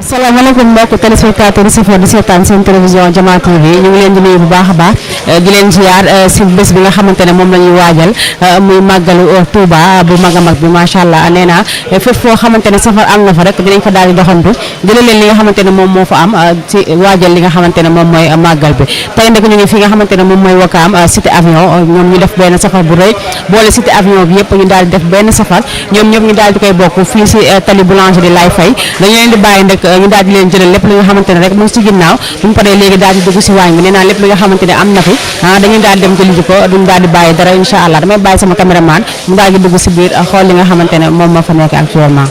asalaamaaleykum mbokk téléspectateur safar di seetaan seen télévision Jama TV ñu ngi leen di nuyu bu baax a baax di leen ziar si bés bi nga xamante ne moom la ñuy waajal muy màggalu Touba bu mag a mag bi macha allah nee naa fépp foo xamante ne safar am na fa rek dinañ fa daal di doxantu jëlee leen li nga xamante ne moom moo fa am ci waajal li nga xamante ne moom mooy màggal bi tey nag ñu ngi fi nga xamante ne moom mooy Wakaam cité avion ñoom ñu def benn safar bu rëy boole cité avion bi yëpp ñu daal di def benn safar ñoom ñëpp ñu daal di koy bokk fii si tali boulangerie Lay Faye dañu leen di bàyyi nag ñu daal di leen jëlal lépp li nga xamante ne rek mu ngi si ginnaaw bu ñu paree léegi daal di dugg si waañ bi nee naa lépp li nga xamante ne am na fi dañuy daal dem jëli ji ko duñ daal di bàyyi dara incha allah damay bàyyi sama caméraman mu daal di dugg si biir xool li nga xamante ne moom moo fa nekk actuellement.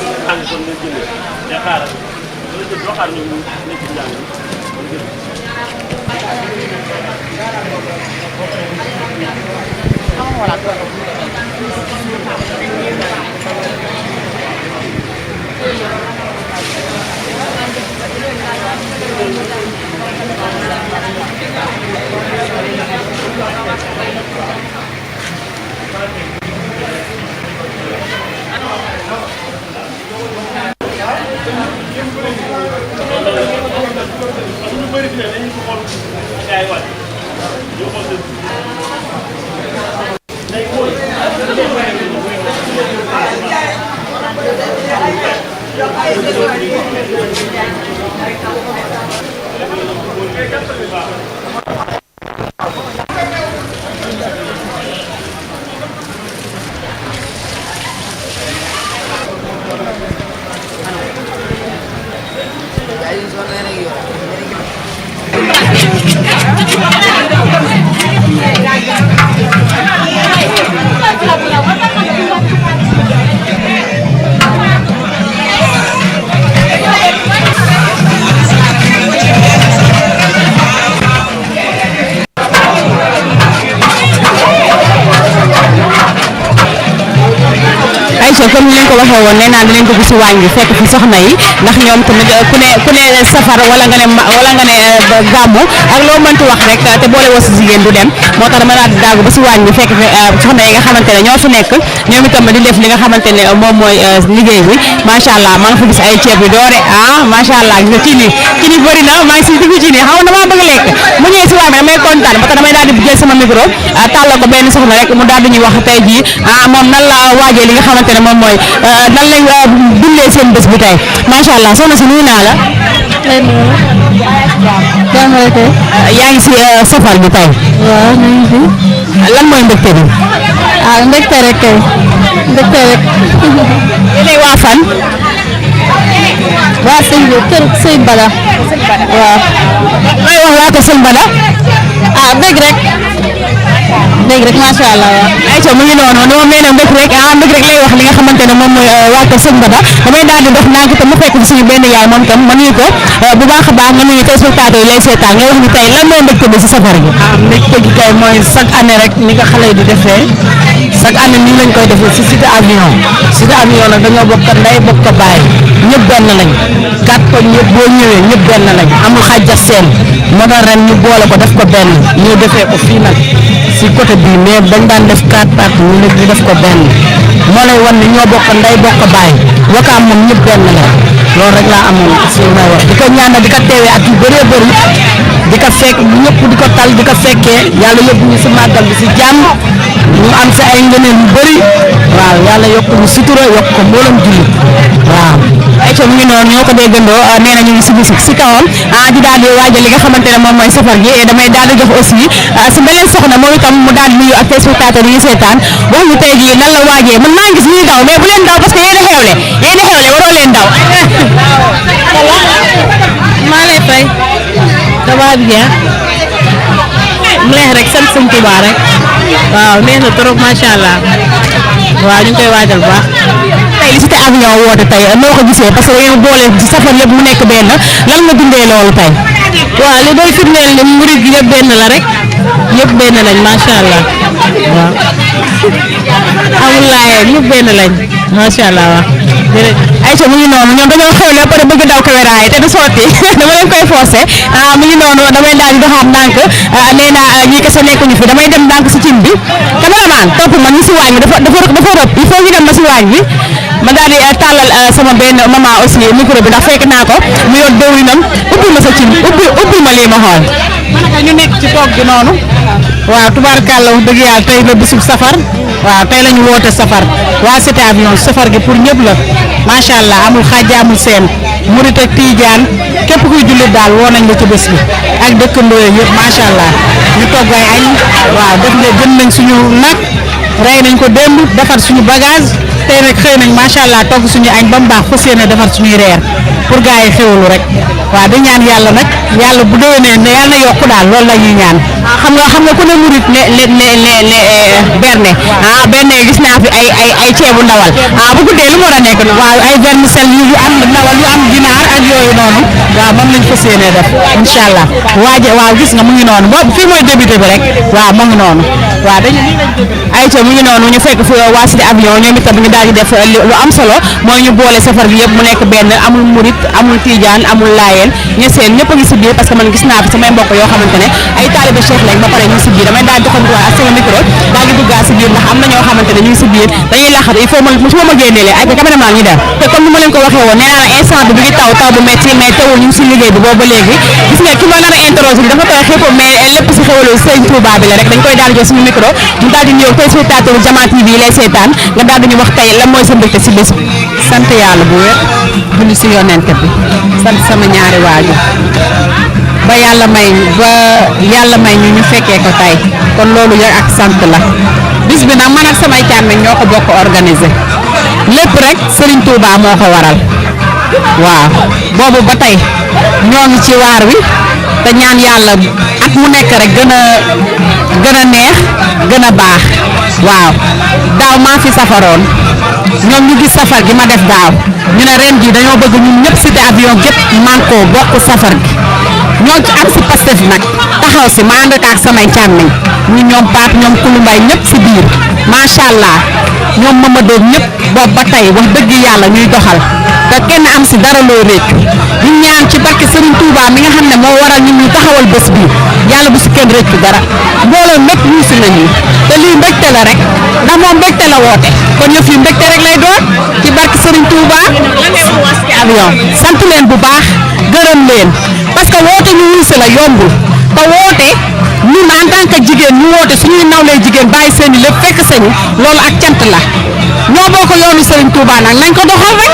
comme ni leen ko waxee woon nee naa dinañ dugg si waañ bi fekk fi soxna yi ndax ñoom tamit ku ne safar wala nga ne gàmmu ak loo mënti wax rek te boole woo si jigéen du dem moo tax dama daal di daagu ba si waañ bi fekk fi soxna yi nga xamante ne ñoo fi nekk ñoom itam di def li nga xamante ne moom mooy liggéey bi macha allah maa ngi fi gis ay ceeb yu doore macha allah gis nga ci ni bëri na maa ngi si diggu ci ni xam nga damaa bëgg lekk mu ñëwee si waañ bi damay kontaan ba tax damay daal di jël sama micro tàllal ko benn soxna rek mu daal di ñuy wax tey jii moom nan la waajee li nga xamante ne moom mooy nan lañ dundee seen bés bi tey macha allah soxna si nuyu naa la. yaa ngi si safar bi tey. waaw ñu ngi fi. lan mooy mbégte bi. mbégte rek kay mbégte rek. yéenay waa fan. waa sëñ bi kër sëñ Bada. waaw. looy wax waa kër sëñ Bada. bég rek. dégg rek macha allah waaw. ayca mu ngi noonu ni ma mel ne mbég rek lay wax li nga xamante ne moom mooy waa kër sëñ Bada damay daal di dox nànk te mu fekk ci suñu benn yaay moom tam ma nuyu ko bu baax a baax nga nuyu téléspectateurs yi lay seetaan nga wax ni tey lan mooy mbégte bi si safar gi. mbégte gi kay mooy chaque année rek ni nga xale yi di defee chaque année nii lañ koy defee si cité avion nag dañoo bokk ndey bokk baay ñëpp benn lañ gàtt ko ñëpp boo ñëwee ñëpp benn lañ amul xàjja seen moo tax ren ñu boole ko def ko benn ñu defee ko fii nag si côté bii mais dañ daan def 4 parties ñu nekk ñu def ko benn moo lay wan ne ñoo bokk ndey bokk baay Wakaam moom ñëpp benn la loolu rek laa amoon si may wax di ko ñaanal di ko teewee at yu bëree bëri di ko fekk ñëpp di ko tal di ko fekkee yàlla yóbbu ñu si màggal bi si jàmm ñu am si ay ngëneel yu bëri waaw yàlla yokk ñu sutura yokk ko mboolem jullit waaw. ayca mu ngi noonu ñoo ko déggandoo nee na ñu ngi si kawam di daal di waajal li nga xamante ne moom mooy safar gi damay daal di jox aussi si beneen soxna moom itam mu daal di nuyu ak téléspectateurs yi seetaan wax ñu tey jii nan la waajee man maa ngi gis ñuy daw mais bu leen daw parce que yéen a xewle waroo leen daw. maa lay fay. ça va bien. mu neex rek sant sëñ Tuubaa rek. waaw neex na trop macha allah. waaw ñu ngi koy waajal bu baax. tey li cité avion woote tey noo ko gisee parce que da ngeen boole ci safar yëpp mu nekk benn lan nga dundee loolu tey. waaw li doy firndeel ni murid gi yëpp benn la rek. yëpp benn lañ macha allah. waaw. amul laayee ñëpp benn lañ. macha allah waaw. jërëjëf ayca mu ngi noonu ñoom dañoo xewle ba pare bëgg daw caméra yi te du sotti dama leen koy forcé mu ngi noonu damay daal di doxaat ndànk nee naa ñii kese nekkuñu fi damay dem ndànk si cin bi caméraman topp ma ñu si waañ bi dafa rëb il faut ñu dem ba si waañ bi ma daal di tàllal sama benn maman aussi micro bi ndax fekk naa ko mu yor dëwlinam ubbi ma sa cin ubbi ma lii ma xool. ñu nekk ci toog gi noonu waaw tubaarkàlla wax dëgg yàlla tey la bisub safar waaw tey la ñu woote safar waa Cité Avion safar gi pour ñëpp la macha allah amul xàjj amul seen murit ak tiijaan képp kuy jullit daal woo nañ la ci bés bi ak dëkkandoo yëpp macha allah ñu togg ay añ waaw def nga jënd nañ suñu nag rey nañ ko démb defar suñu bagage tey nag xëy nañ macha allah togg suñu añ ba mu baax fas yéene defar suñuy reer pour gars yi xewlu rek waaw di ñaan yàlla nag yàlla bu déwénee ne yàlla na yokku daal loolu la ñuy ñaan. xam nga ku ne murit berne berne gis naa fi ay ceebu ndawal bu guddee lu mu war a nekk waaw ay vermicelle yu am ndawal yu am ginaar ak yooyu noonu waaw moom lañ fas yéene def incha allah waaw gis nga mu ngi noonu boobu fii mooy débuté bi rek waaw mu ngi noonu waaw dañu ayca mu ngi noonu ñu fekk fi waa Cité Avion ñoom itam ñu daal di def lu am solo mooy ñu boole safar gi yëpp mu nekk benn amul murit amul tijaan amul laayeen ñeseen ñëpp a ngi si biir parce que man gis naa fi samay mbokk yoo xamante ne ay taalibe Cheikh lañ ba pare ñu ngi si biir damay daal joxantu ak sama micro daal di duggaa si biir ndax am na ñoo xamante ne ñu ngi si biir dañuy laaxat il faut su ma génneelee ay cameraman ñu dem te comme ni ma leen ko waxee woon nee naa la instant bi ngi taw bu métti mais teewul ñu ngi si liggéey bi boobu ba léegi gis nga ki ma nar a interroger dafa koy xëpp mais lépp si xewalu Sëñ Touba bi la rek dañ koy daal di jox suñu micro ñu daal di ñëw téléspectateur Jama TV lay seetaan nga daal di ñu wax tey lan mooy sa mbégte si bés bi. sant yàlla bu wér julli si yonent bi sant sama ñaari waajur ba yàlla may ñu fekkee ko tey kon loolu yëpp ak sant la bis bi nag man ak samay càmmiñ ñoo ko bokk organisé lépp rek Serigne Touba moo ko waral waaw boobu ba tey ñoo ngi ci waar wi te ñaan yàlla at mu nekk rek gën a neex gën a baax waaw daaw maa fi safaroon ñoom ñu gis safar gi ma def daaw ñu ne ren ji dañoo bëgg ñun ñëpp Cité Avion gépp mànkoo bokk safar gi ñoo ci am si Pastef nag taxaw si ma ànd ak samay càmmiñ ñu ñoom Pape ñoom Koulimbay ñëpp si biir macha allah ñoom Mamadou ñëpp boobu ba tey wax dëgg yàlla ñuy doxal te kenn am si dara loo réccu ñu ñaan ci barke Serigne Touba mi nga xam ne moo waral ñun ñu taxawal bés bi yàlla bu si kenn réccu dara mbooloo mépp ñu si nañu te lii mbégte la rek ndax moom mbégte la woote kon yëf yi mbégte rek lay doon ci barke Serigne Touba. Cité Avion sant leen bu baax gërëm leen parce que woote ñu wuy si la yombul te woote ñun en tant que jigéen ñu woote suñuy nawlee jigéen bàyyi seen i lépp fekk sañu loolu ak cant la ñoo bokk yoonu Serigne Touba nag nañ ko doxal rek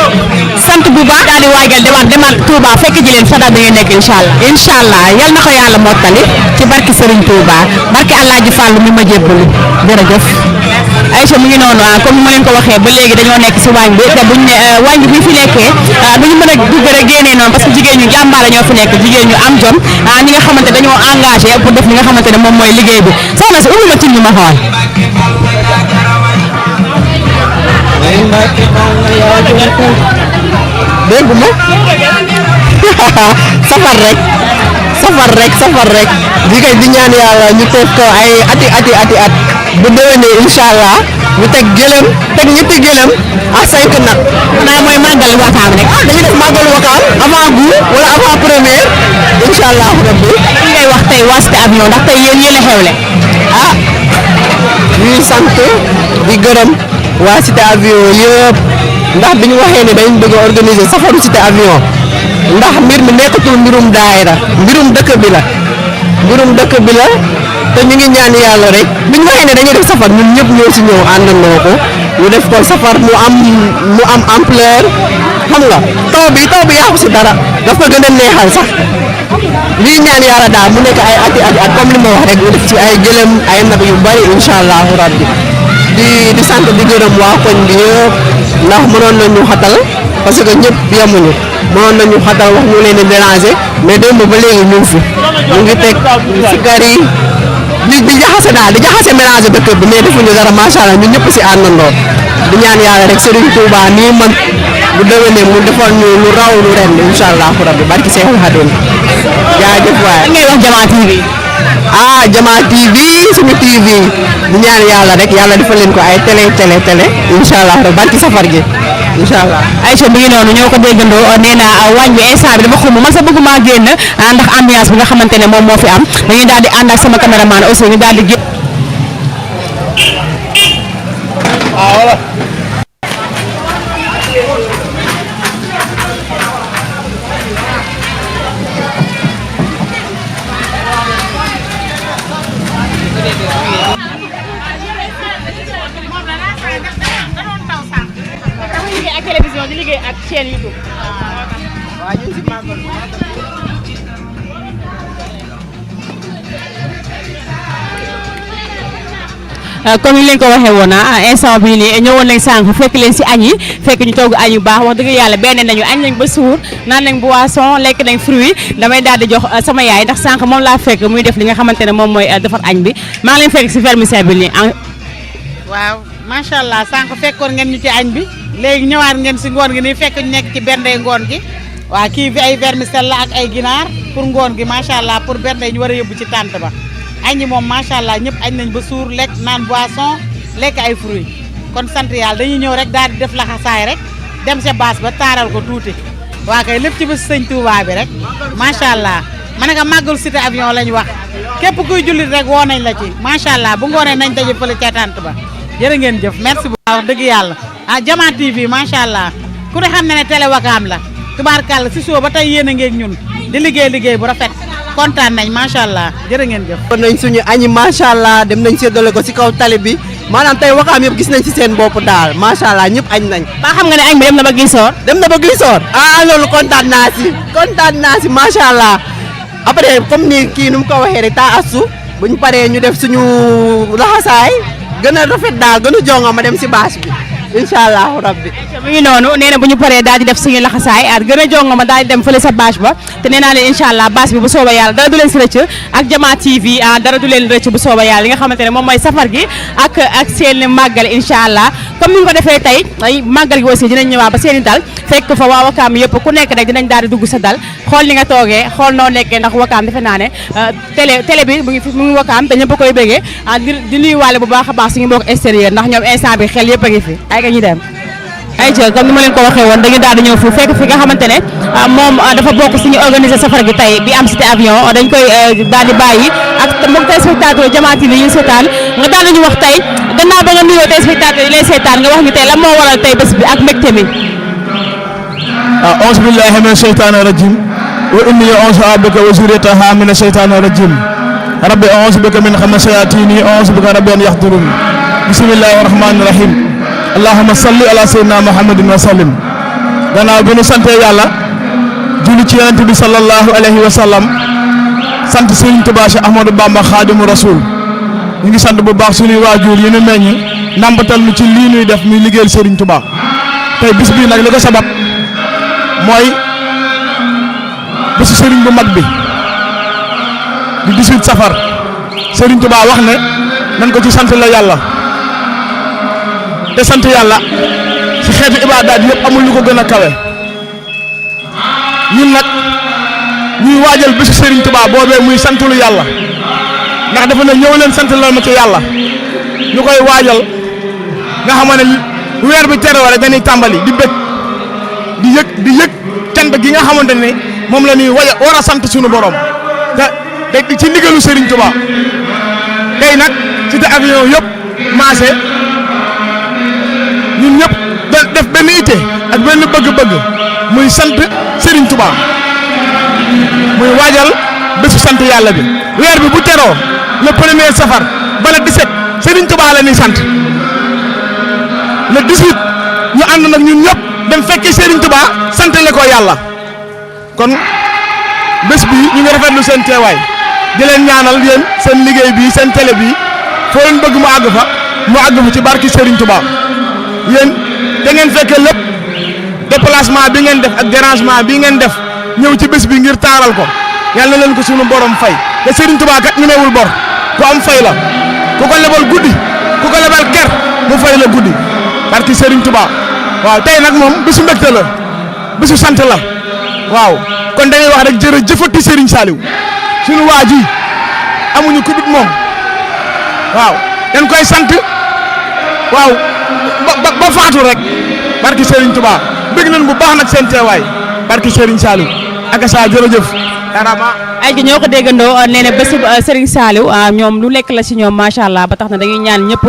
sant bu baax daal di waajal demal Touba fekk ji leen fa daal di ngeen nekk incha allah yal na ko yàlla mottali ci barki Serigne Touba barki Alaaji Fàllu mi ma jébbalu jërëjëf. Aïcha mu ngi noonu comme ni ma leen ko waxee ba léegi dañoo nekk si waañ bi te buñ ne waañ bi bu ñu fi nekkee duñu mën a dugg rek génnee noonu parce que jigéen ñu jàmbaare ñoo fi nekk jigéen ñu am jom ñi nga xamante dañoo engagé pour def li nga xamante ne moom mooy liggéey bi soxna si ubbi ma ci ñu ma xool. dégg ma safar rek di koy di ñaan yàlla ñu teg ko ay ati bu déwénee incha allah ñu teg ñetti gëlëm ak 5 nag. xanaa mooy màggal wakaam rek. dañuy def màggal wakaam avant goût wala avant première incha allah rabbi. lan ngay wax tey waa Cité Avion ndax tey yéen a xewle. ñuy sant di gërëm waa Cité Avion yëpp ndax bi ñu waxee ne dañ bëgg a organiser safaru Cité Avion ndax mbir mi nekkatul mbirum daayira mbirum dëkk bi la te ñu ngi ñaan yàlla rek bi ñu waxee ne dañuy def safar ñun ñëpp ñoo si ñëw àndandoo ko ñu def ko safar mu am ampleur xam nga taw bi yàqu si dara daf ko gën a neexal sax lii ñaan yàlla daal mu nekk ay ati at comme li ma wax rek ñu def ci ay gëlëm ay nag yu bari incha allahu rabbi di sant di gërëm waa koñ bi yëpp ndax mënoon nañu xatal parce que ñëpp yemuñu mënoon nañu xatal wax ñu leen di déranger mais démb ba léegi ñu ngi fi ñu ngi teg sikar yi di jaxase daal di jaxase mélange dëkk bi mais defuñu dara macha allah ñun ñëpp si àndandoo di ñaan yàlla rek Serigne Touba nii man bu déwénee mu defal ñu lu raw lu ren incha allahu rabbi barki Seexul Xadim jaajëf waay. lan ngay wax Jama TV. Jama TV suñu TV di ñaan yàlla rek yàlla defal leen ko ay télé incha allah rabbi barki safar gi incha allah. Aïcha mi ngi noonu ñoo ko déggandoo nee na waañ bi instant bi dama xumb man sa bëgguma génn ndax ambiance bi nga xamante ne moom moo fi am dañuy daal di ànd ak sama caméraman aussi ñu daal di génn. chaîne YouTube. comme ni leen ko waxee woon instant bii nii ñëwoon nañ sànq fekk leen si añ yi fekk ñu togg añ yu baax wax dëgg yàlla benn nañu añ nañ ba suur naan nañ boisson lekk nañ fruit damay daal di jox sama yaay ndax sànq moom laa fekk muy def li nga xamante ne moom mooy defar añ bi maa ngi leen fekk si vermicelle bi nii. waaw macha allah sànq fekkoon ngeen ñu ci añ bi léegi ñëwaat ngeen si ngoon gi nii fekk ñu nekk ci bernde ngoon gi waaw kii bi ay vermicelle la ak ay ginaar pour ngoon gi macha allah pour bernde ñu war a yóbbu ci tànt ba añ yi moom macha allah ñëpp añ nañ ba suur lekk naan boisson lekk ay fruits kon sant yàlla dañuy ñëw rek daal di def laxasaay rek dem sa baas ba taaral ko tuuti waa kay lépp ci bés sëñ Touba bi rek macha allah ma ne ko màggal cité avion lañ wax képp kuy jullit rek woo nañ la ci macha allah bu ngoonee nañ daje fële ca tànt ba jërë ngeen jëf merci beaucoup. wax dëgg yàlla Jama TV macha allah ku ne xam ne télé Wakaam la tubaarkàlla si soo ba tey yéen a ngeeg ñun di liggéey bu rafet. kontaan nañ macha allah jërë ngeen jëf. kon nañ suñu añi macha allah dem nañ séddale ko si kaw tali bi maanaam tey Wakaam yëpp gis nañ si seen bopp daal macha allah ñëpp añ nañ. ba xam nga ne añ bi dem na ba Gisor. dem na ba Gisor. loolu kontaan naa si macha allah après comme ni kii nu mu ko waxee rek taa asu bu ñu paree ñu def suñu laxasaay gën a rafet daal gën a jonga ma dem si bâche bi. incha allahu rabbi. mu ngi noonu nee na bu ñu paree daal di def suñu laxasaay at gën a jonga ma daal di dem fële sa bâche ba te nee naa leen incha allah bâche bi bu sooba yàlla dara du leen si rëcc ak Jama TV dara du leen rëcc bu sooba yàlla li nga xamante ne moom mooy safar gi ak seen màggal incha allah comme ni ñu ko defee tey ay màggal gi aussi dinañ ñëwaat ba seen i dal fekk fa waa Wakaam yëpp ku nekk rek dinañ daal di dugg sa dal xool ni nga toogee xool noo nekkee ndax Wakaam defe naa ne télé bi mu ngi Wakaam te ñëpp koy bëggee di nuyuwaale bu baax a baax suñu mbokk extérieur ndax ñoom instant bi xel yëpp a ngi fi ay ka ñu dem ay jë comme ni ma leen ko waxee woon dañu daal di ñëw fu fekk fi nga xamante ne moom dafa bokk suñu organiser safar gi tey bi am cité avion dañ koy daal di bàyyi ak mbokk téléspectateur Jama TV yi ñu seetaan nga daal di ñu wax tey gannaaw ba nga nuyoo téléspectateur yi lay seetaan nga wax ñu tey lan moo waral tey bés bi ak mbégte mi. auzu billahi mina shaytaani rajim wa inni u'iizuha bika wa zurriyyataha mina shaytaani rajim rabbi a'uuzu bika min hamazati shayaatini a'uuzu bika rabbi an yahdurun bismillahi rahmaani rahim allahumma salli ala sayyidina muhammadin wa sallim gannaaw bi nu sante yàlla julli ci yonent bi sallallahu alayhi wa sallam sant Serigne Touba Cheikh Ahmadou Bamba Khadimu Rasul ñu ngi sant bu baax suñuy waajur yi nu meññ ndàmpatal nu ci lii nuy def muy liggéeyal Serigne Touba tey bis bii nag li ko sabab mooy bésu Serigne bu mag bi di 18 safar Serigne Touba wax ne nan ko ci sant la yàlla te sant yàlla ci xeetu ibaadaat yëpp amul lu ko gën a kawe ñun nag ñuy waajal bésu Serigne Touba boobee muy santul yàlla ndax dafa ne ñëw leen sant la ma ci yàlla ñu koy waajal nga xam ne weer bi teroo rek dañuy tàmbali di bëgg di yëg cant gi nga xamante ne moom la ñuy war a sant suñu borom te ci ndigalu Serigne Touba tey nag ci te avion yëpp maase ñun ñëpp def benn ité ak benn bëgg-bëgg muy sant Serigne Touba muy waajal bésu sant yàlla bi weer bi bu teroo le premier safar ba le 17 Serigne Touba la ñuy sant le 18 ñu ànd nag ñun ñëpp dem fekki Serigne Touba santale ko yàlla kon bés bi ñu ngi rafetlu seen teewaay di leen ñaanal yéen seen liggéey bi seen télé bi foo leen bëgg mu àgg fa ci barki Serigne Touba yéen da ngeen fekkee lépp déplacement bi ngeen def ak dérangement bi ngeen def ñëw ci bés bi ngir taaral ko yàlla na leen ko sunu borom fay te Serigne Touba kat ñemewul bor ku am fay la ku ko lebal guddi ku ko lebal ker mu fay la guddi barki Serigne Touba waaw tey nag moom bésu mbégte la bésu sant la waaw kon dañuy wax rek jërëjëfati Serigne Saliou sunu waa ji amuñu ku dut moom waaw dañ koy sant waaw ba faatu rek barki Serigne Touba bëgg nañ bu baax nag seen teewaay barki Serigne Saliou ak sa jërëjëf. ay gi ñoo ko déggandoo nee na bésu Serigne Saliou ñoom lu nekk la si ñoom macha allah ba tax na dañuy ñaan ñëpp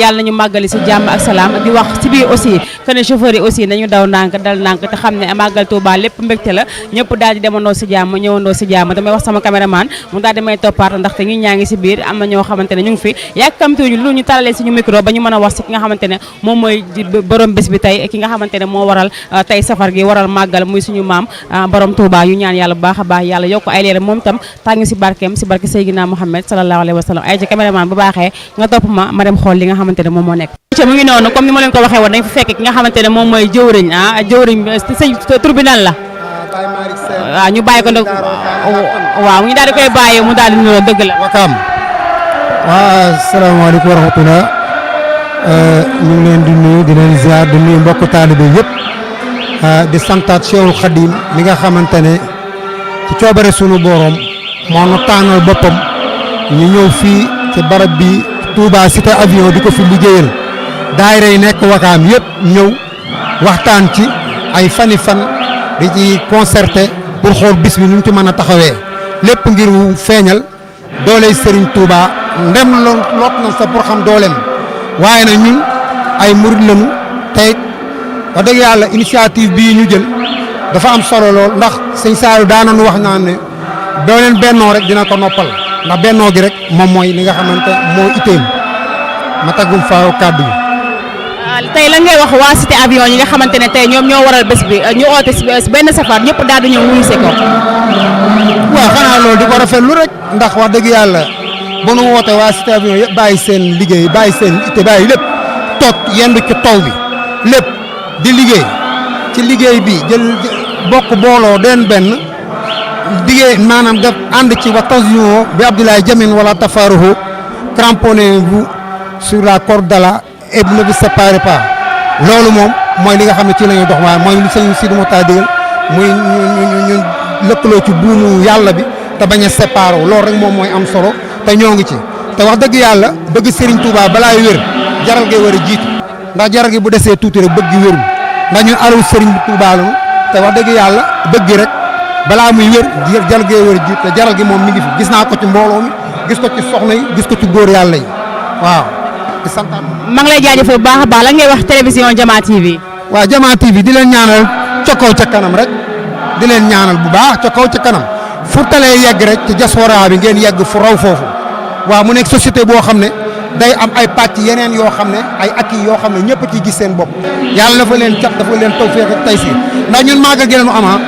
yàlla nañu màggali si jàmm ak salaam di wax si biir aussi que ne chauffeur yi aussi nañu daw ndànk dal ndànk te xam ne màggal Touba lépp mbégte la ñëpp daal di demandoo si jàmm ñëwandoo si jàmm damay wax sama caméraman mu daal di may toppaat ndaxte ñi ñaa ngi si biir am na ñoo xamante ne ñu ngi fi yàkkamtuñu lu ñu talalee suñu micro ba ñu mën a wax si ki nga xamante ne moom mooy borom bés bi tey ki nga xamante ne moo waral tey safar gi waral màggal muy suñu maam borom Touba ñu ñaan yàlla bu baax a baax yàlla yokk ay leeram moom tam tàng si barkeem si barke Seydina Muhammad sallallahu alayhi wa sallam ay ci caméraman bu baaxee nga topp ma dem xool li nga xamante ne moom moo nekk mu ngi noonu comme ni ma leen ko waxee woon dañ fa fekk ki nga xamante ne moom mooy jëwriñ jëwriñ sëñ tribunal la waaw ñu bàyyi ko nag waaw ñu daal di koy bàyyi mu daal di nuyoo dëgg la Wakaam waaw asalaamaaleykum wa rahmatulah ñu ngi leen di nuyu di leen ziar di nuyu mbokk taalibe yëpp di santaat Cheikhul Khadim mi nga xamante ne ci coobare sunu borom moo nu tànnal boppam ñu ñëw fii ci barab bi Touba cité avion di ko fi liggéeyal daayira yi nekk Wakaam yëpp ñëw waxtaan ci ay fani fan di ci concerté pour xool bis bi nu mu ci mën a taxawee lépp ngir feeñal dooley Serigne Touba ndem lot na sa pour xam dooleem waaye nag ñun ay murid lañu tey wax dëgg yàlla initiative bii ñu jël dafa am solo lool ndax sëñ Saliou daanañu wax naan ne doo leen bennoo rek dina ko noppal ndax bennoo gi rek moom mooy li nga xamante moo itteem ma taggum faaw kàddu gi. tey lan ngay wax waa cité avion yi nga xamante ne tey ñoom ñoo waral bés bi ñu oote si benn safar ñëpp daal di ñëw wuyu se ko. waaw xanaa loolu di ko rafetlu rek ndax wax dëgg yàlla bu nu woote waa cité avion yëpp bàyyi seen liggéey bàyyi seen itte bàyyi lépp toog yendu ci taw bi lépp di liggéey ci liggéey bi jël bokk booloo den benn liggéey maanaam def ànd ci wa tasio bi Abdoulaye Jamin wala tafaruhu cramponnez-vous sur la corde d'Allah et ne vous séparez pas loolu moom mooy li nga xam ne ci la ñuy dox waaye mooy li sëñ Sidi Mouta digal muy ñu lëkkaloo ci buumu yàlla bi te bañ a séparé loolu rek moom mooy am solo te ñoo ngi ci te wax dëgg yàlla bëgg Serigne Touba balaay wér jaral ngay war a jiitu ndax jaral gi bu desee tuuti rek bëgg wérul ndax ñun alalu Serigne Touba lañu te wax dëgg yàlla bëgg rek balaa muy wér jaral ngay war a jiitu te jaral gi moom mi ngi fi gis naa ko ci mbooloo mi gis ko ci soxna yi gis ko ci góor yàlla yi waaw. di santaat maa ngi lay jaajëfal bu baax a baax la ngay wax télévision Jama TV. waaw Jama TV di leen ñaanal ca kaw ca kanam rek di leen ñaanal bu baax ca kaw ca kanam fu talee yegg rek ci diaspora bi ngeen yegg fu raw foofu waaw mu nekk société boo xam ne day am ay pàcc yeneen yoo xam ne ay acquis yoo xam ne ñëpp ci gis seen bopp yàlla dafa leen cat dafa leen tawfeex ak taysiir ndax ñun màggal gi leen ama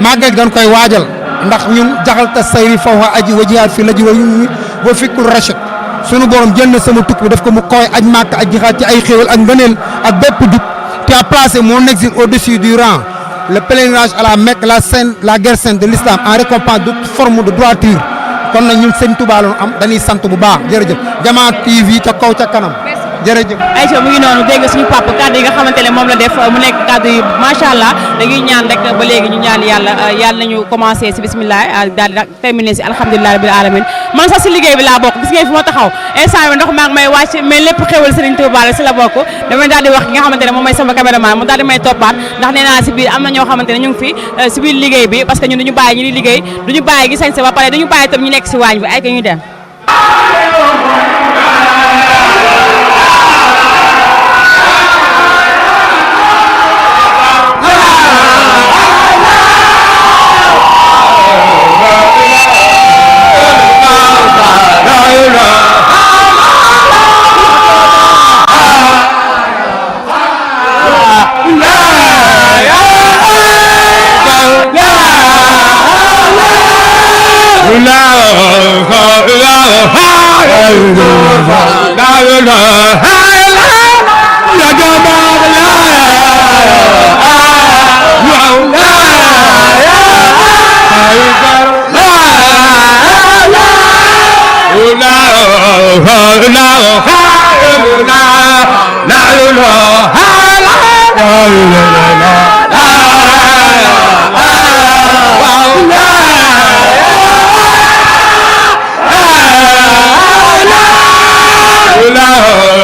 màggal gi dañ koy waajal ndax ñun jaxal ta sayri fawha aji wa jihaad fi laji wa fikul rachid sunu borom jël na sama tukki daf ko mu koy aj màkk aj jihaad ci ay xéewal ak ngëneel ak bépp jub te a placé mon exil au-dessus du rang le pèlerinage à la Mecque la guerre sainte de l'islam en récompense de toute forme de droiture kon nag ñun sëñ Touba la am dañuy sant bu baax jërëjëf Jama TV ca kaw ca kanam jërëjëf. Aïcha mu ngi noonu dégg suñu papa kàddu yi nga xamante ne moom la def mu nekk kàddu yi macha allah dañuy ñaan rek ba léegi ñu ñaan yàlla nañu commencé si bisimilah daal di terminé si alhamdulilah rabbil alamin man sax si liggéey bi laa bokk gis ngeen fi ma taxaw instant bi ndox maa ngi may wàcc mais lépp xéwal Serigne Touba la si la bokk damay daal di wax ki nga xamante ne moom mooy sama caméraman mu daal di may toppaat ndax nee naa si biir am na ñoo xamante ne ñu ngi fi si biir liggéey bi parce que ñun duñu bàyyi ñu di liggéey duñu bàyyi gi sañse ba pare duñu bàyyi tam ñu nekk si waañ bi ay ka ñu dem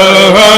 la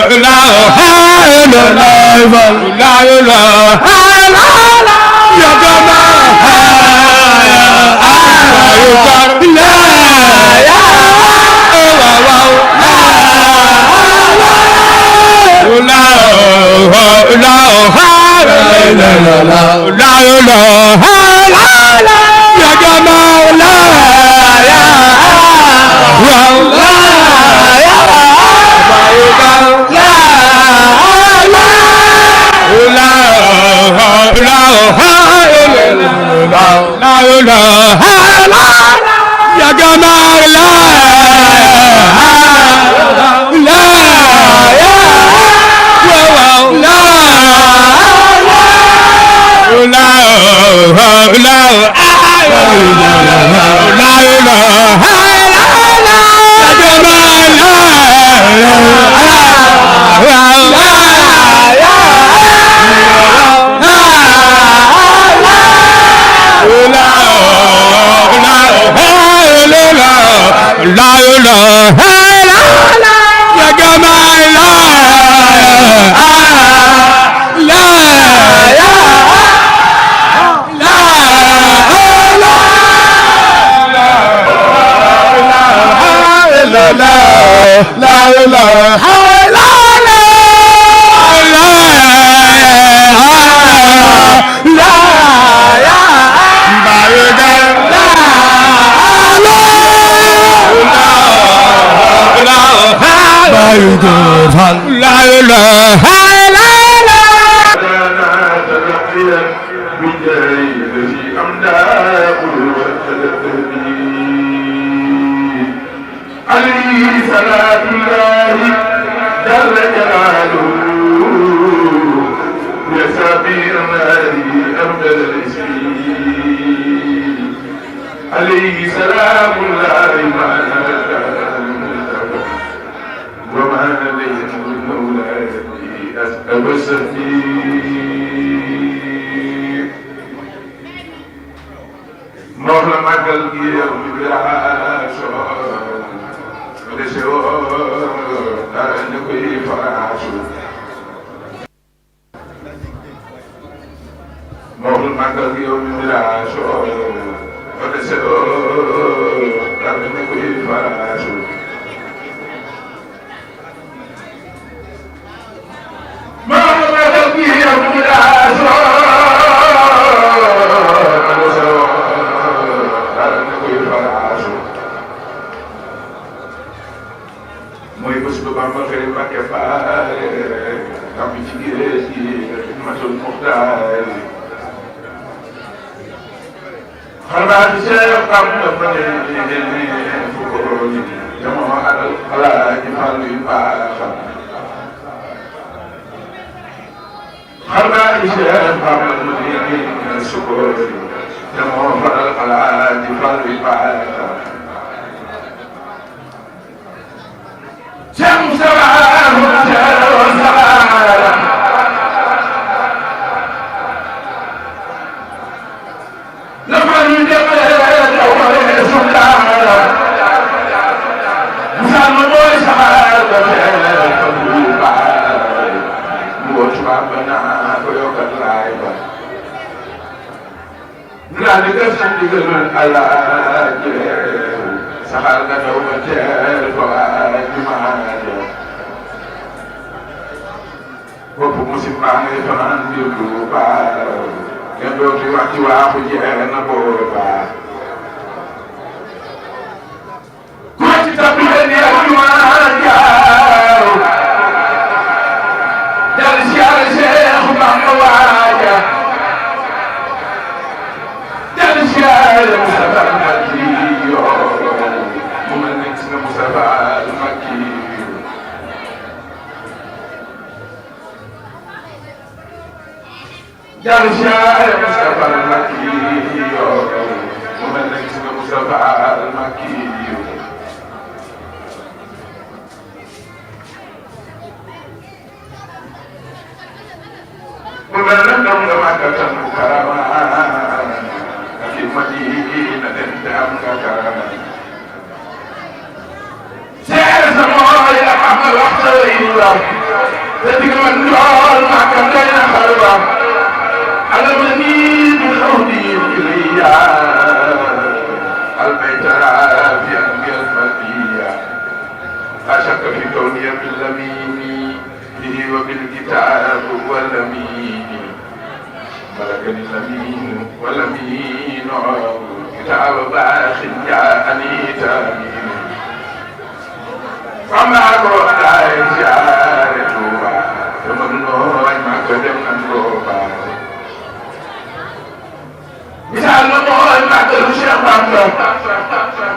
misaal ma mooy màggalu Cheikh Bamba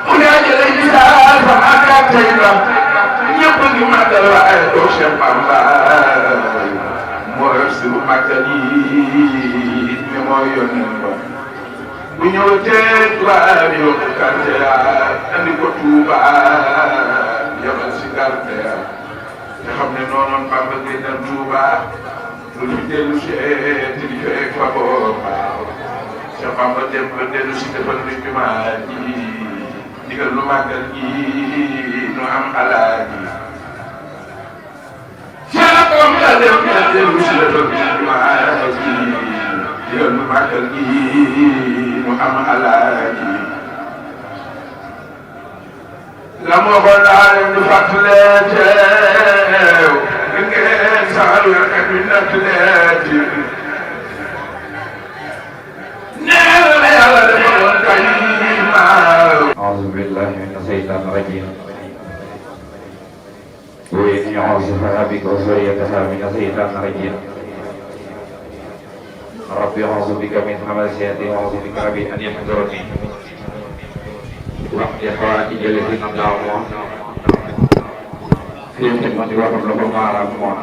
ku ne jëlee misaal ba àggaat tey ba ñëpp ngi màggal waaye doo Cheikh Bamba moo yor si lu màggal yi ne mooy yónneen ba bu ñëwatee tubaab yi yóbbu kante andi ko Touba yabal si garte te xam ne noonoon Bamba ngay dem Touba lu fi dellu si te di fekk fa booba Cheikh Bamba dem ba dellu si defal lu jumaa ji digal lu màggal gi nu am alaaji Cheikh Bamba dem ba dellu si defal lu jumaa ji digal lu màggal gi nu am alaaji la moo ko laale ñu fàttalee teew ngeen saxal werkat bi nattalee أعوذ بالله من الشيطان الرجيم وإني أعوذها بك وذريتها من الشيطان الرجيم ربي أعوذ بك من همزات الشياطين وأعوذ بك ربي أن يحضرني وقت حوائج التي نمنعها في خدمة وحب ما رحمها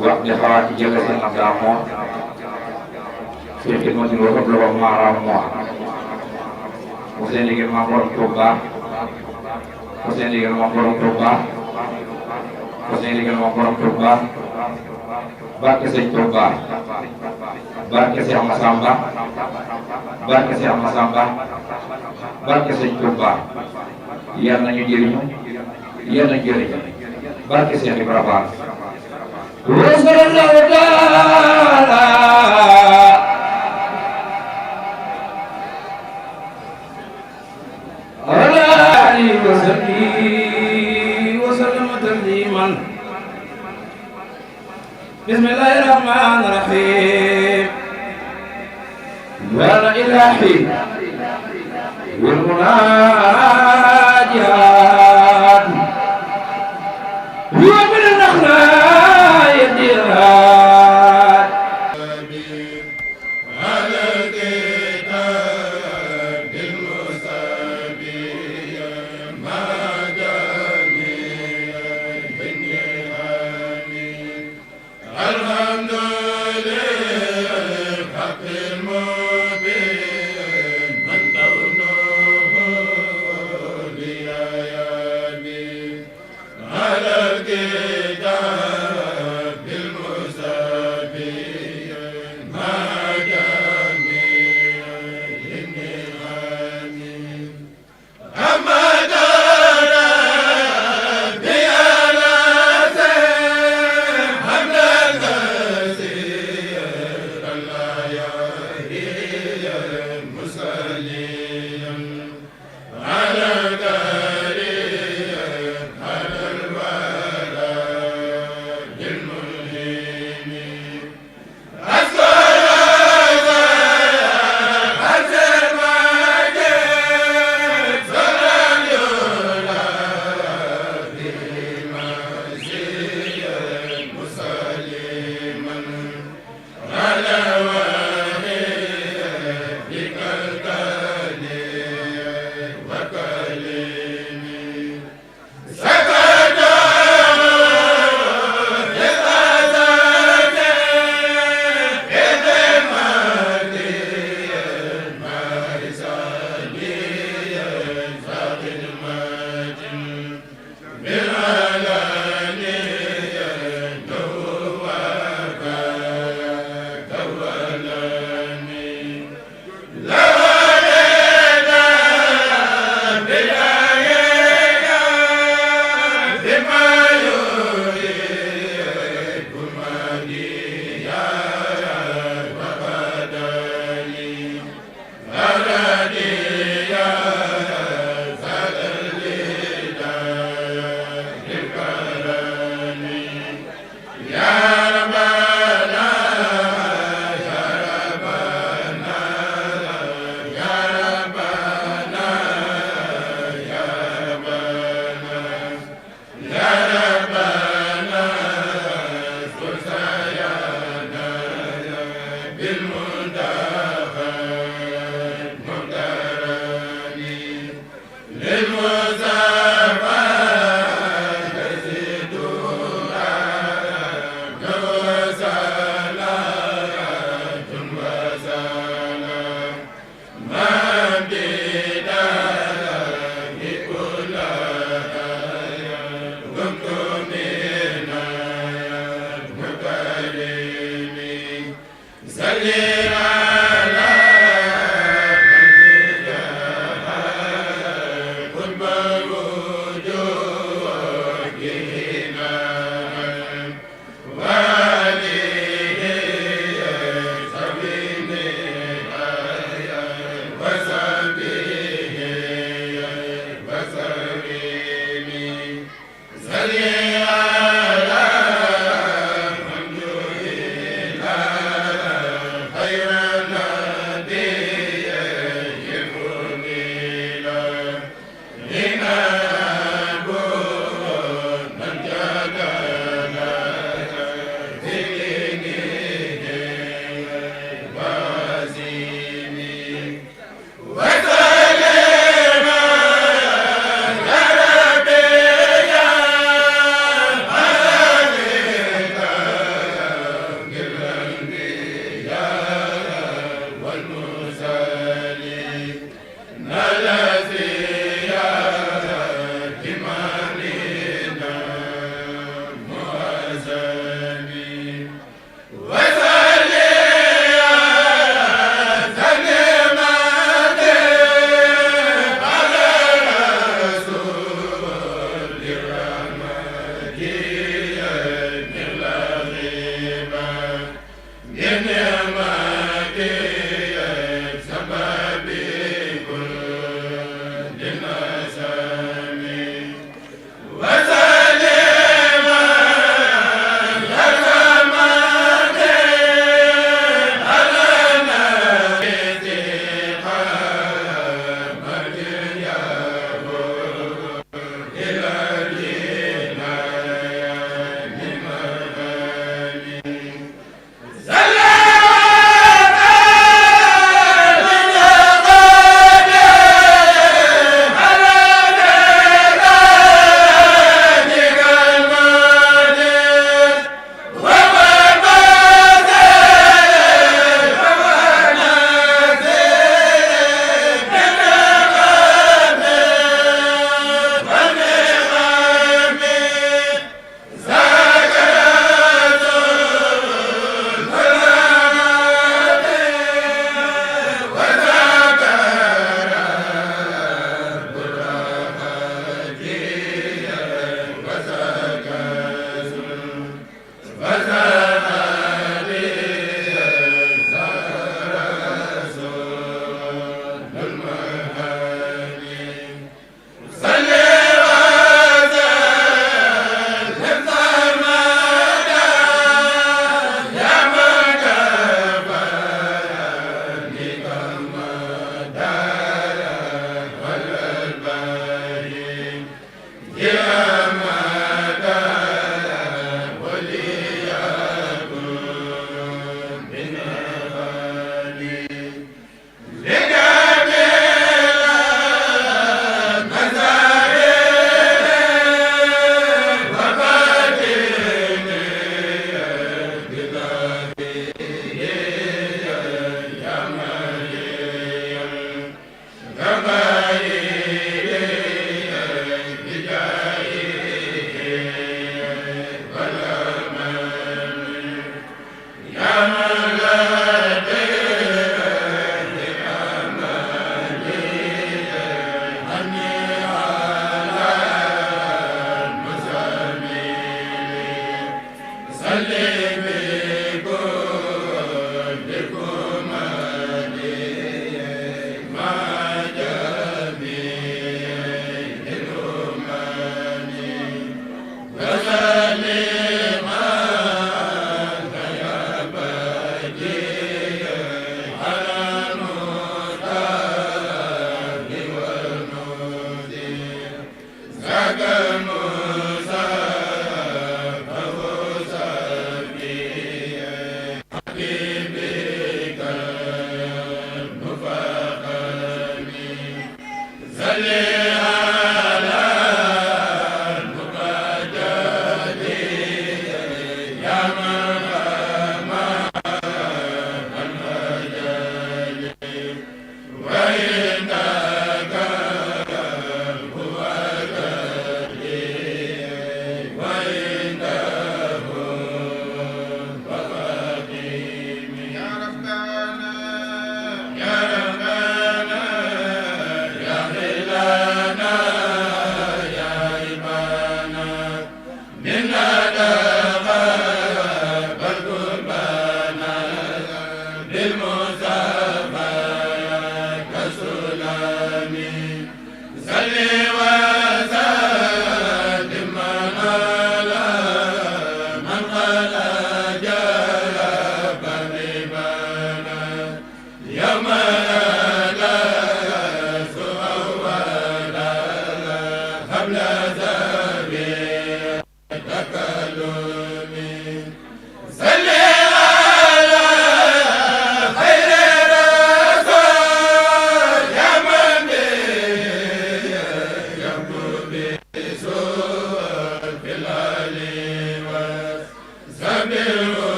وقت حوائج التي نمنعها في خدمة وحب ما رحمها Hussein liggéey ma borom Touba Hussein liggéey ma borom Touba Hussein liggéey ma borom Touba barke Sëñ Touba barke Cheikh Massamba barke Cheikh Massamba barke Sëñ Touba yal nañu jëriñu yal nañu jëriñu barke Cheikh Ibrahima وسلم تسليما بسم الله الرحمن الرحيم يا إلهي والمناجات ومن النخلاء الجهاد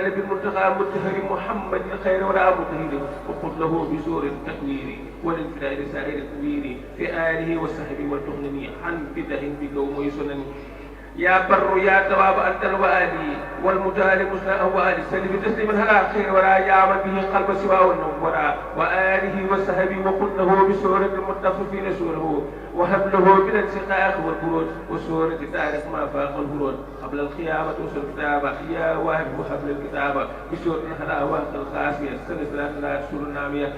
على بالمنتقى متهر محمد الخير ولا مطهر وقل له بسور التكوير والانفراد سائر الكبير في آله وصحبه والتغنني عن بدع بقوم وسنن يا بر يا تواب أنت الوالي والمجالب مساء والي سلم تسليما على خير ولا يعمل به قلب سواه النورا وآله وصحبه وقل له بسورة المتصفين سوره وهب له من الانسقاق والبروج وسورة تعرف ما فاق البروج قبل القيامة وصل الكتابة يا واهب وحبل الكتابة بسورة الحلاوة الخاسية سنة لا سور النامية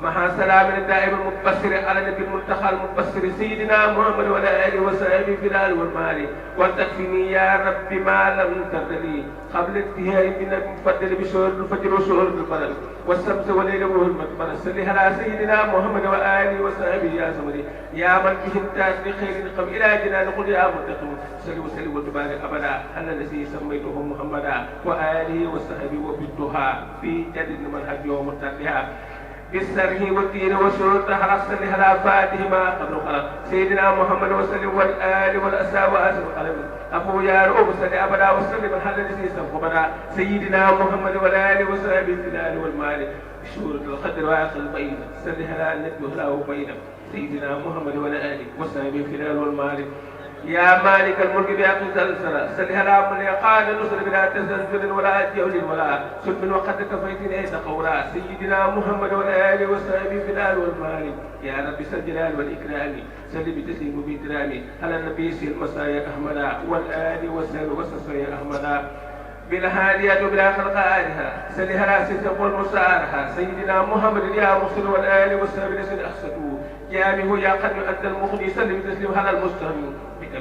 مع سلام الدائم المبصر على النبي المنتقى المبصر سيدنا محمد وعلى اله وصحبه في الال والمال وتكفني يا رب ما لم ترد قبل انتهاء من المفضل بشهور الفجر وشهور البلد والشمس والليل والمطمر صل على سيدنا محمد واله وصحبه يا سمري يا من به انتاج لخير قم الى جنان قل يا منتقم صل وسلم وتبارك ابدا على الذي سميته محمدا واله وصحبه وبالدعاء في جدد منهج يوم التقيا بالسره والدين والشروط حرصت على فاته ما قبل خلق سيدنا محمد وسلم والآل والأسى وأسر القلم أبو يا رؤوس أبدا وسلم الحل الذي سبق سيدنا محمد والآل وصحبه في الآل والمال بشورة القدر وآخر البين سل على النبي وهلاه بين سيدنا محمد والآل وصحبه في الآل والمال يا مالك الملك بأقل سلسلة سل على من يقال نصر بلا تزلزل ولا جهل ولا سلم وقد كفيت ليس قولا سيدنا محمد والآل وصحبه في الآل والمال يا رب الجلال والإكرام سل بتسليم بإكرامي على النبي سير المسايا أحمدا والآل وسلم وسسيا أحمدا بالهادية بلا خلق آلها سل على سيسق والمسارها سيدنا محمد يا مرسل والآل وصحبه سل أخسطوه جامه يا قد أنت المخلي سل بتسليم على المستهين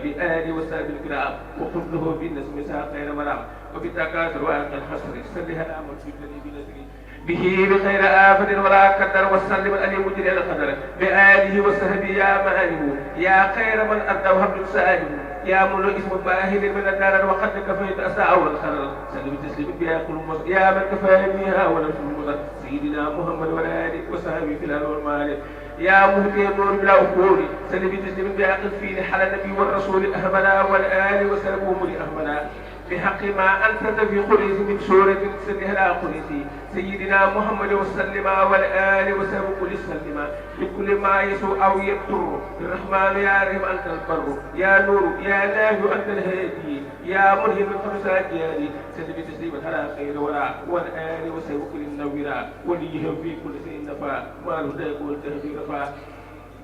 بآل وسائل الكرام وقل له بالنسم ساق خير مرام وبالتكاثر وألقى الحصر سلها الأمر في الذي بنسري به بخير آفة ولا قدر وسلم الأليم مجري القدر بآله وصحبه يا مآله يا خير من أدى وهب سائله يا ملو اسم باهل من النار وقد كفيت أساء والخلل سلم تسليم بها كل يا من كفانيها ولم تنمض سيدنا محمد والآل وصحبه في الأرض والمال يا مهدي النور بلا أخور سلم تسليم بها قفين حل النبي والرسول أهمنا والآل وسلموا ملي أهمنا بحق ما أنت في قريس من سورة سلها لا قريسي سيدنا محمد وسلم والآل وسلم كل سلم بكل ما يسوء أو يضر الرحمن يا رحم أنت البر يا نور يا نافع أنت الهادي يا منهي من خمسة أجيال سلم تسليما على خير وراء والآل وسلم كل النوراء وليهم في كل شيء نفع ما الهدى والتهدي رفع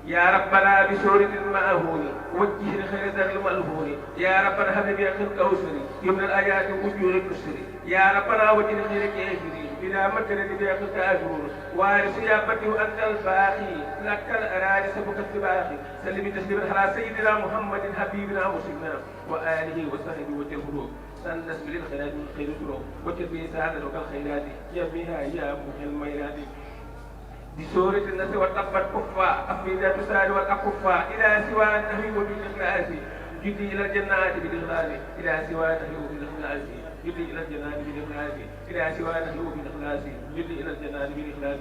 يا ربنا بسورة المأهون وجه الخير ذر المألهون يا ربنا هب بأخ الكوثر يمن الآيات وجوه الكسر يا ربنا وجه الخير كافرين بلا مكان بأخ الكافرون وارث يا بديع أنت الباقي لك الأراضي سبك السباقي سلم تسليما على سيدنا محمد حبيبنا وسيدنا وآله وصحبه وتلفروه سنس بالخيرات من خير سرور وتلبي سعادة وكالخيرات جميعها يا مخي الميرات بسورة الناس والتقبت كفا أفيدة تسال والأكفا إلى سوى النهي وبالإخلاص جدي إلى الجنات بالإخلاص إلى سوى النهي وبالإخلاص جدي إلى الجنات بالإخلاص إلى سوى النهي وبالإخلاص جدي إلى الجنات بالإخلاص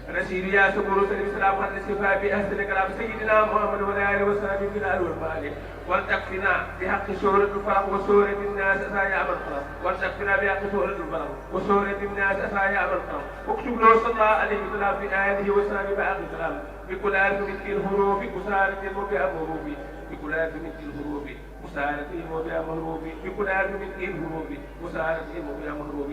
رشيد يا سبور سلم سلام على الشفاء بأحسن كلام سيدنا محمد وعلى وصحبه في الآل والمال ولتكفنا بحق سورة الفلق وسورة الناس أسايا الخلق ولتكفنا بحق سورة الفلق وسورة الناس أسايا الخلق واكتب له صلى الله عليه وسلم في آله وصحبه بآخر الكلام بكل آل من الحروف مسارة وبها مهروب بكل آل من الحروف مسارة وبها مهروب بكل آل من الحروف مسارة وبها مهروب